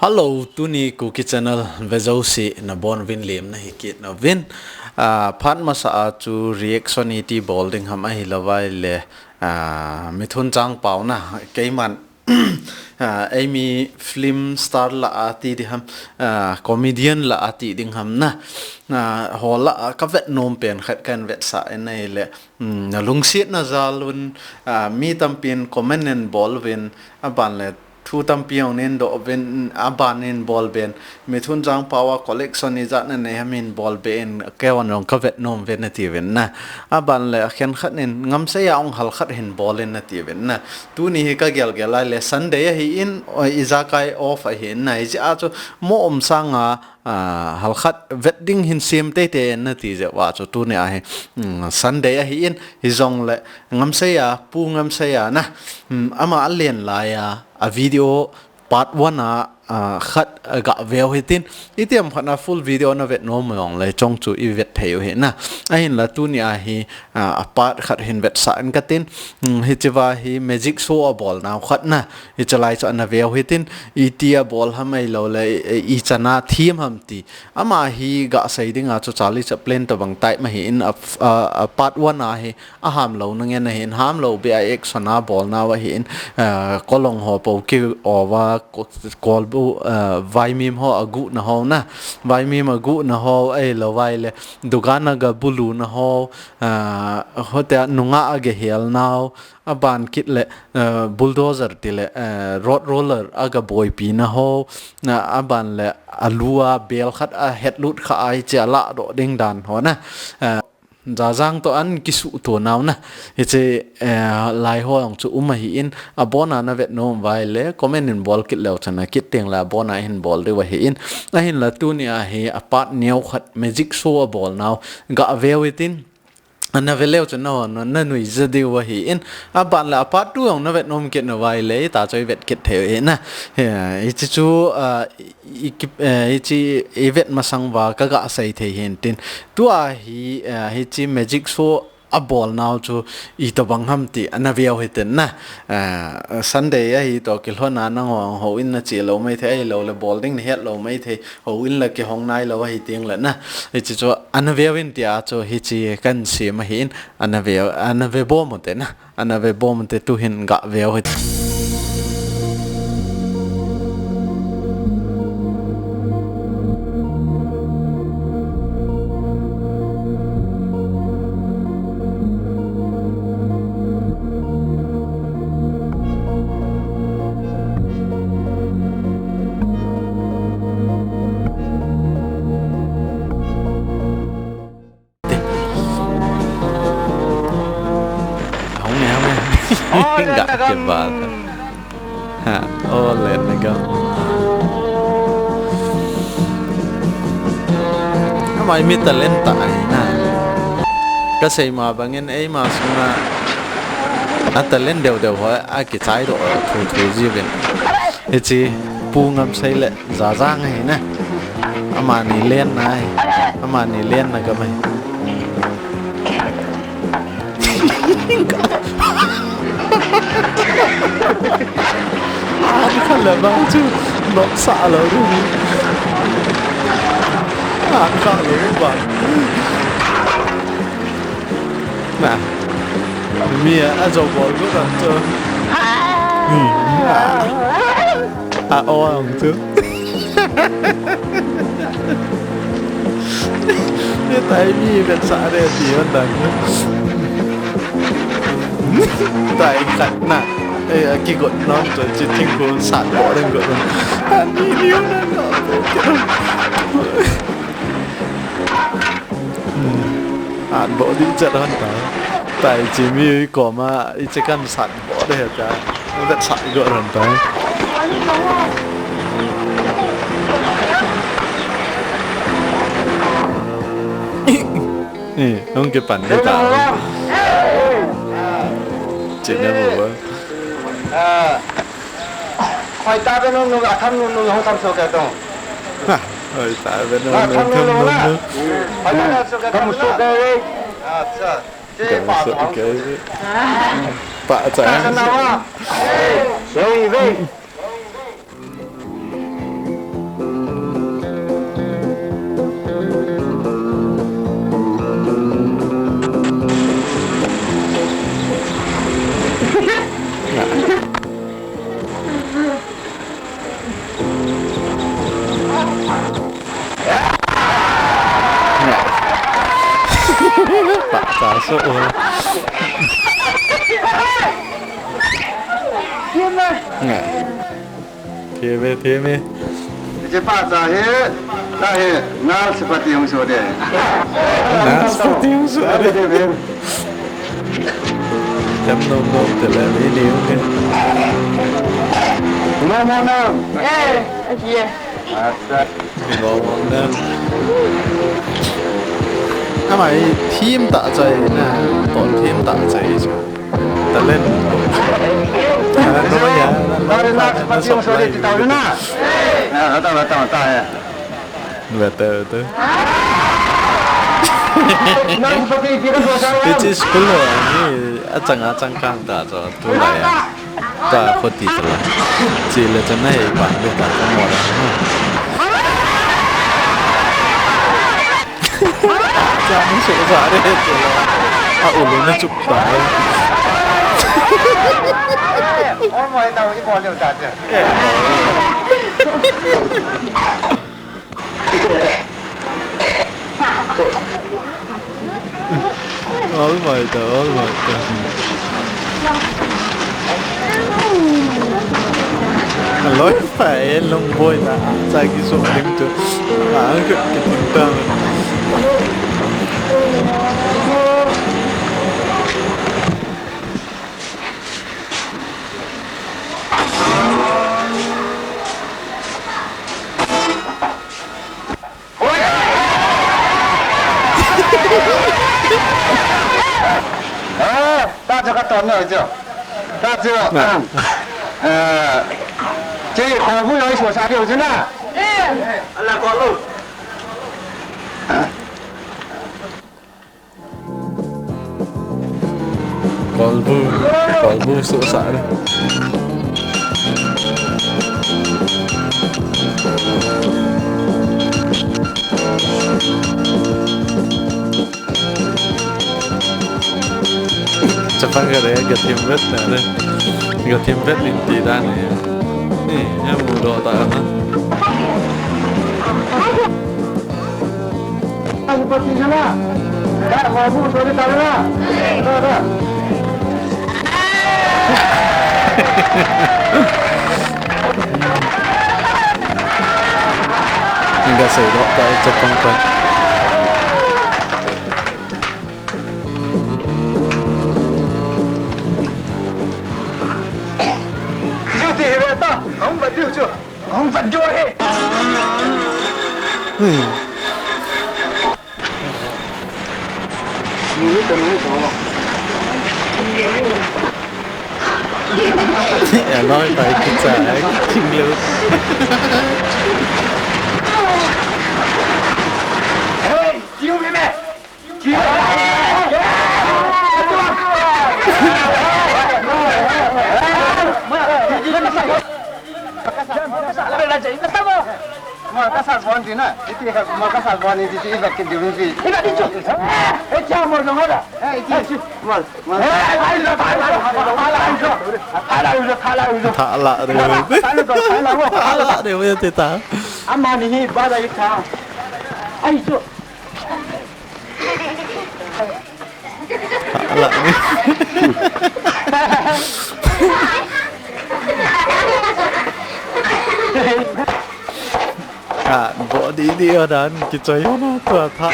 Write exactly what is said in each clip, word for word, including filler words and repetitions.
Hello, tuni Kuki Channel vejouse nabonuvin lemna hikit nauvin. Ah, phat masa a chu reaction iti bol ding ham ahilouva ahile, ah, Mithun Changpao na, keiman, ah, eimi film star lah a ti ding ham, ah, comedian lah a ti ding ham na, ah, ho lah a kavet nom pen khat kahin vetsah in ahile, um, nalungsetna jal un, ah, mi tampin comment in bol uvin, aban le thu tampi hung neidoh uvin, aban in bol uvin, Mithun Changpao a collection ijat nanei ham hin bol be in, keiman jong kavet nom uve nati uvin na. Aban le akhen khat in, ngamsei a hung hal khat hin bol in nati uvin na. Tuni hi kagel gel a le Sunday ahin, ijakai off ahin na. Hijeh a chu mo um sanga, ah, hal khat vet ding hin sem teitei in nati jeh uva chu tuni a hi, um, Sunday ahin, hijongle Ngamsei a, Pu Ngamsei a na, um, ama alen lai a, a video part one a, ah, khat, ah, gaveu hitin, itiham khat na full video navet nom jongle chong chu ivet thei u ahi na. Ahinla tuni a hi, ah, a part khat hin vetsah in katin, um, hichea hi magic show abol nau khat na, hichelai chu anaveu hitin, iti abol ham ahilouleh, i, i, ichan a them ham ti. Ama hi gasei dinga chu Charlie Chaplin tobang type ahin, a, a, a part one a hi aham louna ngen ahin, ham lou beh a action abol nau ahin, ah, kolong ho pou ki-o va, ko-, kolbu, ah, vaimim ho aguhna ho na, vaimim aguhna ho, ahilouva ahile, dukan a gabulu na ho, ah, hotia nungah agahel nau, aban kit le, eh, bulldozer tile, eh, road roller agaboipi na ho, na aban le alu a bel khat ahetlut kha a hiche aladoh ding dan ho na. Eh, Jajang toh ahin kisuhto nau na. Hiche, eh, lai ho jong chu um ahin, abon a navet nom uva ahile, comment in bol kit leu chun akit teng le abon a hin bol diu ahin. Ahinla tuni a hi a part neo khat magic show abol nau gaveu hitin. Anave leu chun nangho nanui je diu ahin, aban le a part two jong navet nom kit nauva ahile, ita chu ivet kit thei u ahi na. He, hiche chu, ah, i, i, eh, hiche ivet masang uva kagasei thei hintin. Tua hi, eh, hiche magic show abol nau chu itobang ham ti anaveu hitin na. Ah, Sunday ahi toh kilhon a nangho houin nache lou maithei ahilouleh bol ding nahet lou maithei. Houin la kihong nailou ahi teng le na. Hiche chu anaveu in tia chu hiche kahin sem ahin, anaveu, anave bom u te na. Anave bom u te tuhin gaveu hite. Hung e, hung e. Ga ke ba. Ha, o le ne ga. Ama hi mi talent tah ahi na. Kasei ma bangin eima sunga a talent deu deu ho akichai doh thuthu jiuvin. Hiche Pu Ngamsei le Jajang ahi na. Amani lenna ahi. Amani lenna gam ahi. An kha le bang chu nopsah lou ding. An kha lou bang. Na. Mi a, ajou bol got dan chu. Hmm. A, o ang chu. Hitia mi vetsah le ti hon dan. Hitia khat na. Eh, akigot nom chu, chu thingkung sat boh ding got nom. Ani niu na no. Hmm. An boh ding chet hon ta. Hitia mi koma, hiche kan sat boh ding ta. Vetsah got hon ta. Eh, hung kipan ding ta. Chin na mo ba. Ah. Hoi ta ve nung nung, a tham nung nung, hung tham so ke tong. Ha, hoi ta ve nung nung, tham nung nung. Hoi ta ve so ke tong. Kam so ke. Pa cha. Pa cha na wa. Yoi ve. Pahcha soh o. Ngai. Theme, theme. Hiche pahcha hi, ta hi, nal sepati hung soh de. Nal sepati hung soh de. Cham nom nom te la ni ni hung ke. Nom nom nom. Eh, eh. Asa. Ngo mong na. Ama hi theme tah chai na, ton theme tah chai chu. Talent. Ano ya, ano ya, ano supply. Ah, ata, ata, ata, ya. Betul, betul. Hiche school ho, ni achang, achang kang ta chu, tulai ya. Ta khoti tala. Chule chana hei pan be ta ka mo la. Cha ni su sa re tala. A ulu na chup ta. Oi, moi ta, i bol le ta che. All my God, all my God. Aloi fa e long boy na, sa ki so ding tu. Ah, ki ting ta. Eh, ta chu ka ton na chu. Ta chu, na. Eh, che ko bu yo so sa ke chu na. Ala ko lo. Kolbu, kolbu sohsah le. Chapang ka le, ka thim vet na le. Ka thim vet in ti dan ne. Ni, ya mu do ta na. Nga sei doh ta, chapang ta. Ju ti hi ve ta, hung vat diu chu. Hung vat diu hi. Hmm. Ni ta ni ta. Ya, noi pai kicha, eh, king lu. Hey, you me. Tha la de. Tha la de, tita. Amani hi bala itha. Ai chu. Tha la de. Ah, body di o dan kichoi o na tua tha.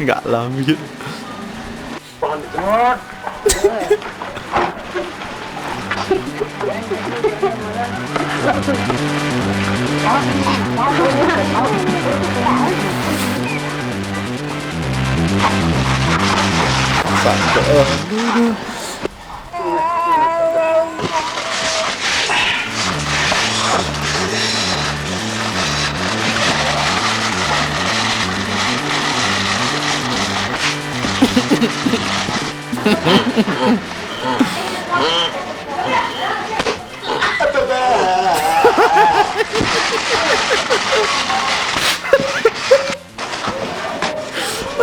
Ga lam git. Sa ko.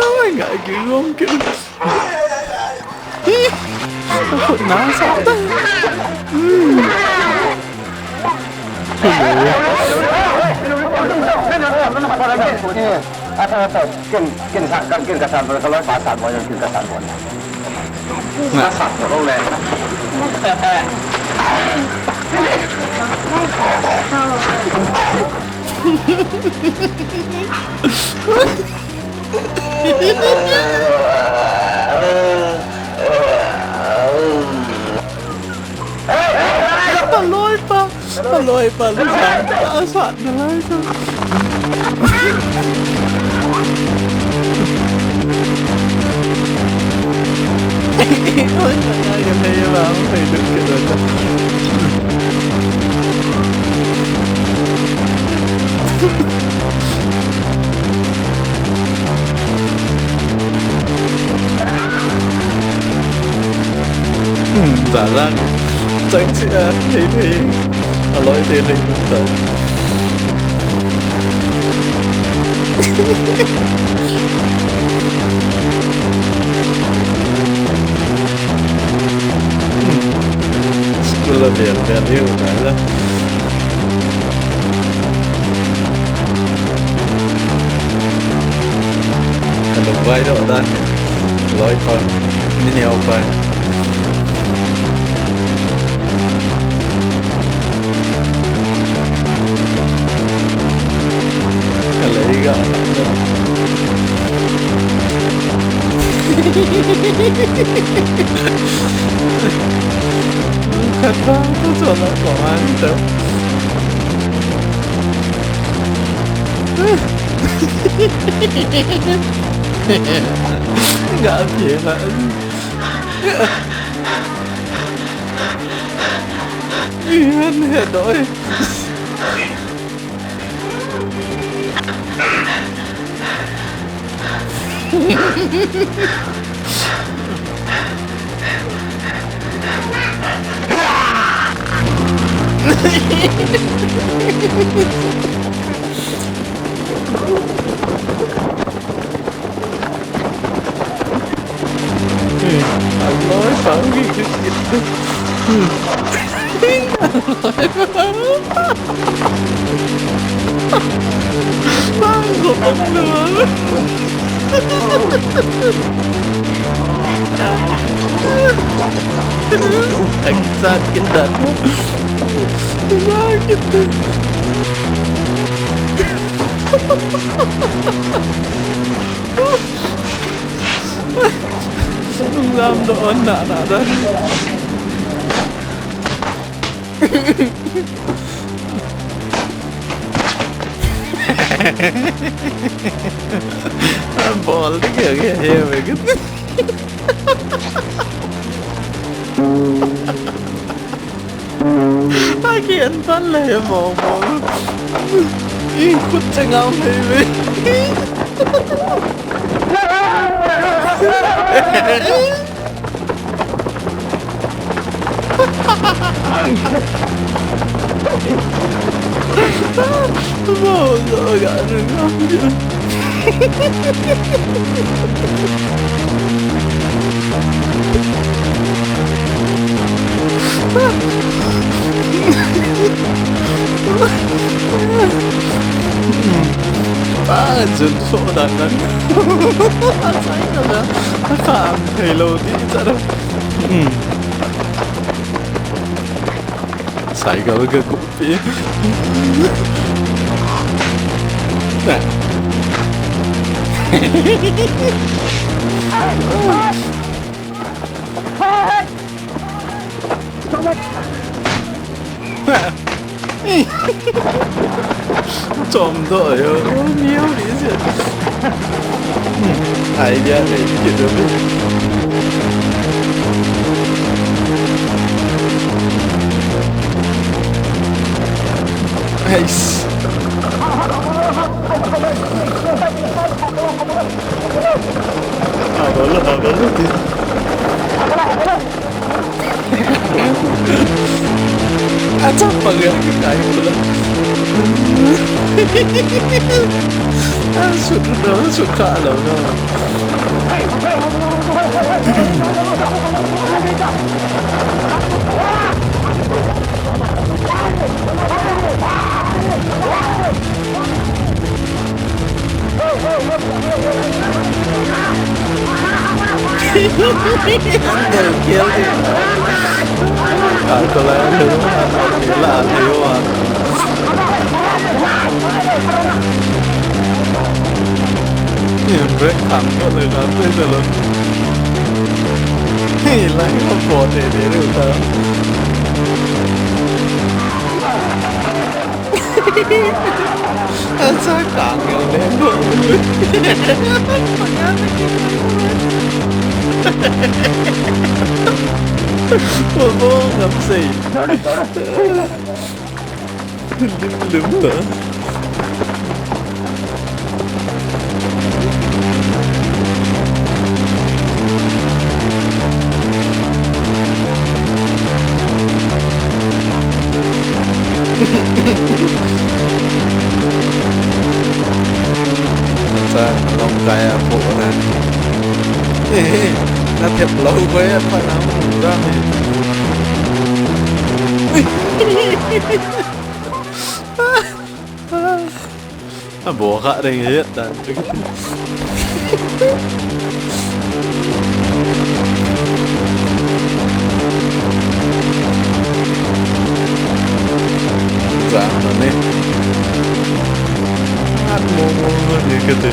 Oi, nga gilong ke. Nasa ta. Hmm. Hello. Ata, ata, ken, ken sa, ken, ken ka sa, ka loi pa sa, ken ka sa. Ka sa, ka loi le. Ka loi pa. Aloi pa, loi pa, asat na lai sa. Oi, ka ngai ka lei ba, oi, duk ka duk. Hmm, zalang. Chang si a, hei hei. Aloi te hei ta. Hmm. School la bel bel hiu ta la. Hello, vai doh dan. Loi pa. Ni neo pa. Hello, iga. Khat pa, tu sola ko man to. Ga pia na. Ian he doi. Ang sakit na. Sakit na. Ang lam doon na, na, na. Bol di kya kya hai main. Aki an pan le mo mo. I khut changam hai main. Ba, jun so dan dan. Sai ka na. Ka am thei lo di cha. Hmm. Cycle ka kupi. Na. Chom doh yo, miau di se. Idea le, kit doh. Nice. Abalo, abalo. Acha pagya kai pula. Asut na, asut ka lo na. Andel kill di. Ka to la le wa, la le wa. Ni break tham ko le ka pe de lo. Hi la ko po de de lu ta. Asa kang yo le. Wo wo ngam sei. Lim lim ta. Sa long kaya po na. Eh, na thep lo ko ya pa na mu ra me. A bo kha ding het dan chu. Za na ne. At mo mo mo ne ka te.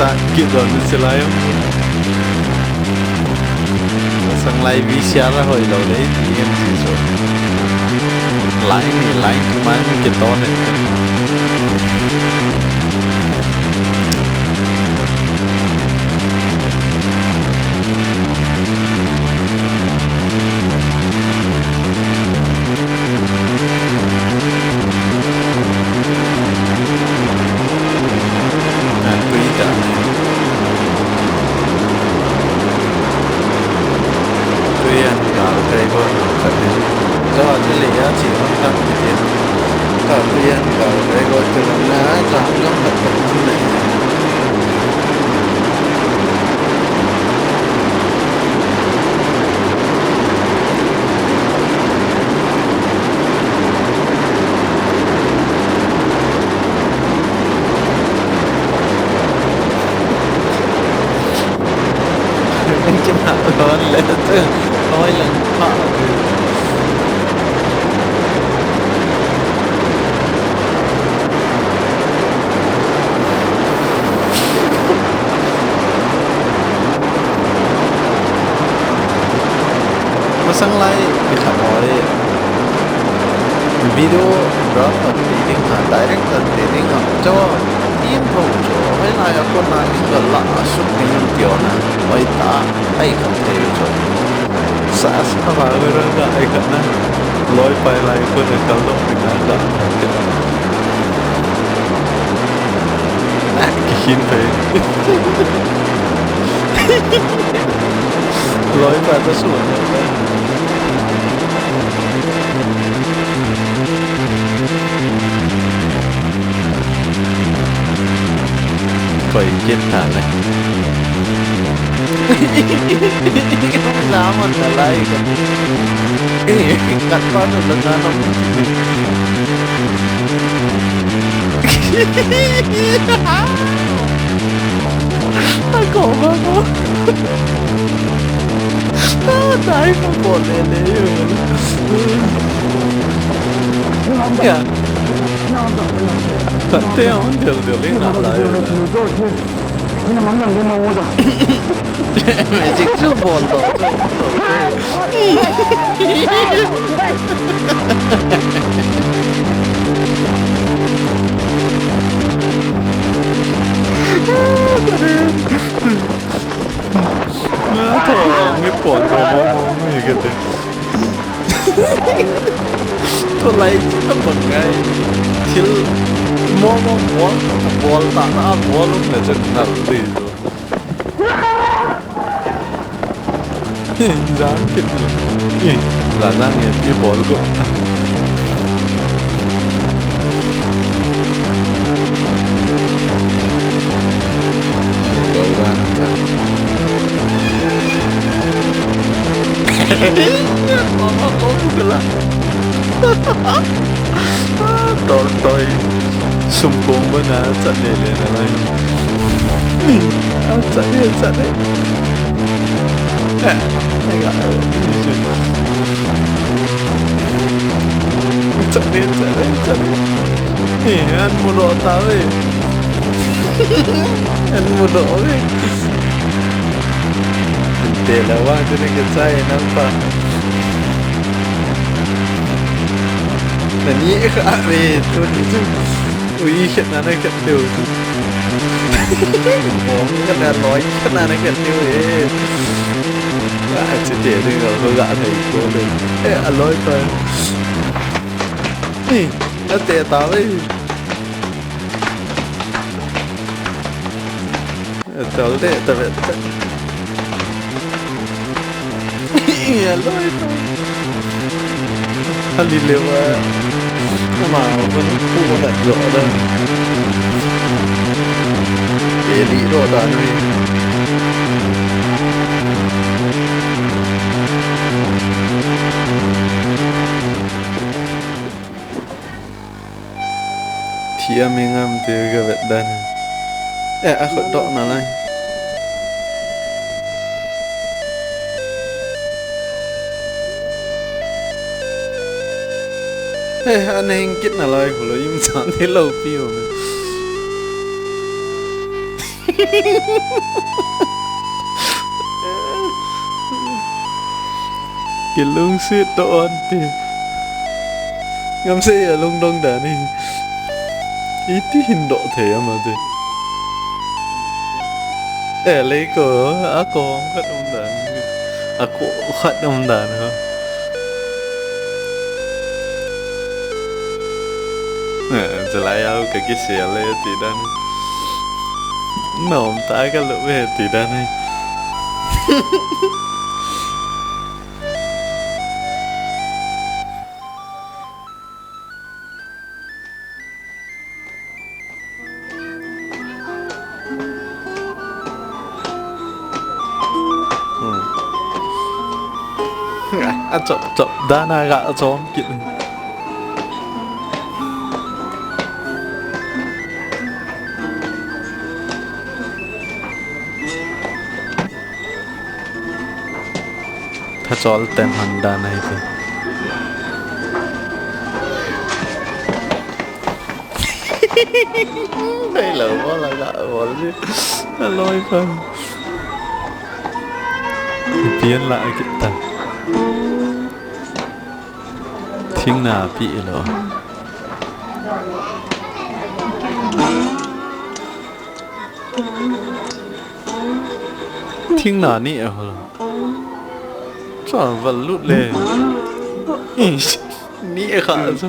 Cha ki don ni silai. Sang lai V C R a hoi lou le, ti em si so. Lai ni, lai ni, man ni ke to ne. Tui ta. Tui an kal kai ko na khat ni. Ka ti le ya chi hong tam ti ti. Ka tui an kal kai ko ti na na cha ngam na ko na. Kina lon le tu. Oi lang pa. Masang lai, mi khat mo le. Videographer ti ding ha, director ti ding ha. Cho, team ho cho. Hoi lai a kon na ding ga la a sut ni ti ona. Hoi ta, ai khat te cho. Sa sa ba ga ra ga ai khat na. Loi pai lai ko ne kal do ni na ga. Kihin pai. Loi pai ta su na. Koi kit ta le. Zaman ta lai ka. Eh, kat pa ta la na na. Ako ba ko? Ah, dai ko ko le le. Ya. Khat te a hung del del in a lai. Magic chu bol to. Na to, mi pon to mo mo mi ke te. Tolai chu na bang ngai. Thil mo mo bol, bol ta na bol um na chen na ti. Jang kit. Ih, la jang ye ti bol ko. Mama ko ku la. Tol toi. Sum kong ba na chat le le na lai. Ni, a chat le, chat le. Eh, ai ga. Chat le, chat le, chat le. Ni, an mu do ta ve. An mu do ve. Te la wa te ne ke chai na pa. Nani e kha ve, tu ni tu. Ui, khet na na khet diu. Bom khet na loi, khet na na khet diu e. A, chi te ni ga, ga ga thei ko le. E, a loi pa. Ni, a te ta ve. Tol de, ta ve, ta. Ih, a loi ta. A li le va. Ama, va pu va jo da. E li do da ni. Thi a mi ngam te ka vet dan. Eh, a khut doh na lai. Eh, a neng kit na lai, hulo im chan ni lo pi ho. Kilungset doh on ti. Ngam se a lungdong dan hi. Iti hin doh thei ama te. Eh, lei ko, a ko khat um dan. A ko khat um dan ha. Eh, chalai au ka kisia le ti dan. Nom ta ka lo ve ti dan. Hmm. A chop chop dan a ga chom kit. Thachol ten hon dan ahi ti. Nei lo mo la la bol ni. A loi pa. Pian la kita. Thing na pi lo. Thing na ni a hol. Cha val lut le. Ni a kha chu.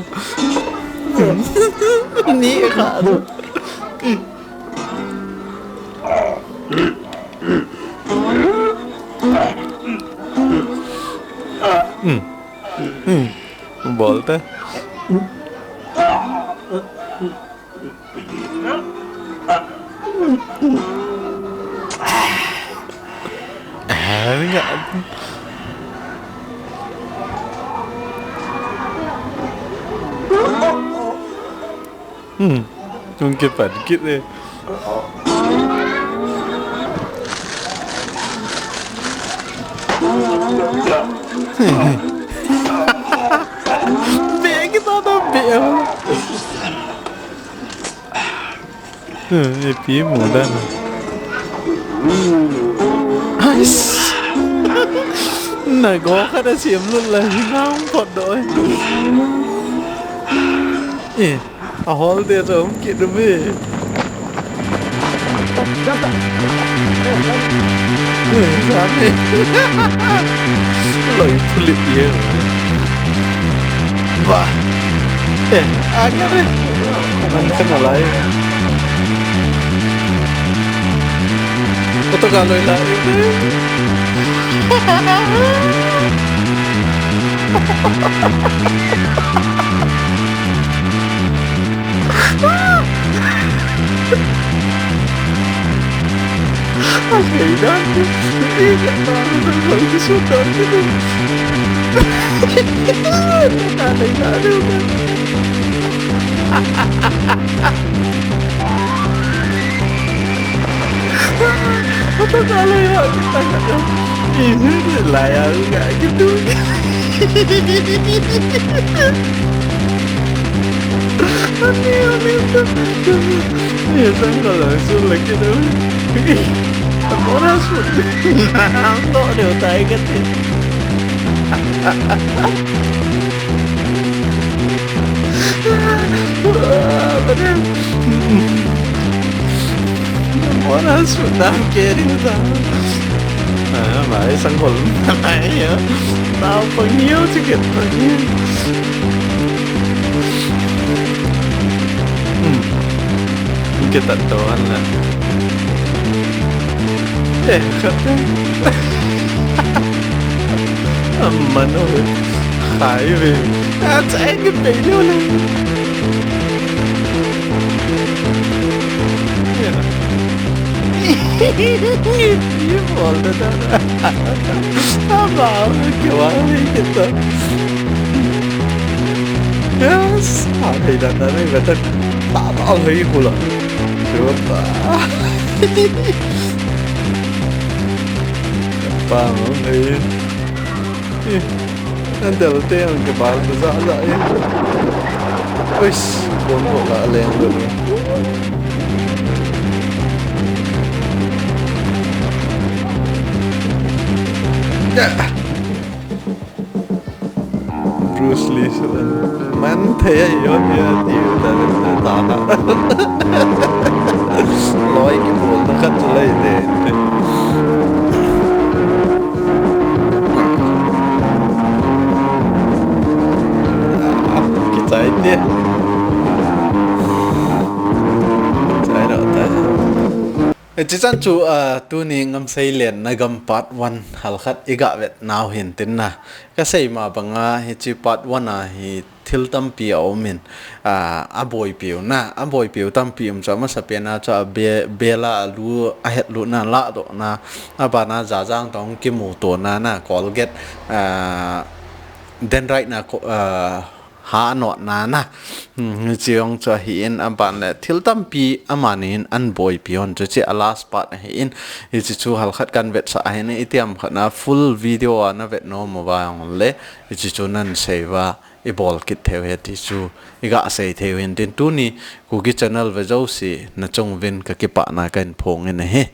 Ni a kha chu. Hmm. Hmm. Bol te. Hmm. Tung ke pan kit le. Be kita ta be. Hmm, e pi mu dan. Ais. Na go kha da siam lut la hi na hung pot doi. Eh, a hol de to hung kit du be. Eh, sa me. Loi pulip ye. Ba. Eh, a kya re? Nang kena lai. Auto ka loi lai. Ata kala ya kita kata. Ini lah ya, enggak gitu. Ani, ani, ani. Ya, sangka langsung lagi tu. Orang sudah. Nampak dia utai kata. Wah, padahal. Orang sudah kering dah. Ah, mai sang hol. Mai ya. Tao pang hiu, sikit pang hiu. Hmm. Kita tuan lah. Eh, kata. Amano. Khai ve. Ata, eh, ke pelo le. Ye bol da da. Aba, ke wa le kita. Yes. Aba, da da, da da. Aba, hei hula. Chuta. Pa, hei. Ih, nadel te ang kebal ta za za e. Uish, bomb ho la leng lo. Ya. Bruce Lee suan. Man thei a ion ya ti ta ta ta. Loi kibol na khat chu lai te. Kichai te. Chai lo ta. Hichan chu, ah, tuni Ngamseilen na gam part one halkhat i ga vet nau hin tin na. Ka sei ma banga hiche part one a hi thil tampi a um in, ah, a boipiu na, a boipiu tampi um chu amasapen a chu a be-, bel a a lu, a hetlutna, lahdohna, a bana jajang tong kimuto na na, Colgate, ah, dendrite na ko-, ah, ha not na na. Hmm, hiche jong chu ahi in, aban le thil tampi amani in an boipi hon chu, hiche a last part ahi in, hiche chu halkhat kan vetsah ahi in, itiham khat na full video a na vet nom uva jong le, hiche chu nan sei uva i bol kit thei u ahi ti chu i ga sei thei u hin tin, tuni Kuki channel ve jouse na chung uvin ka kipana kahin phong in ahi.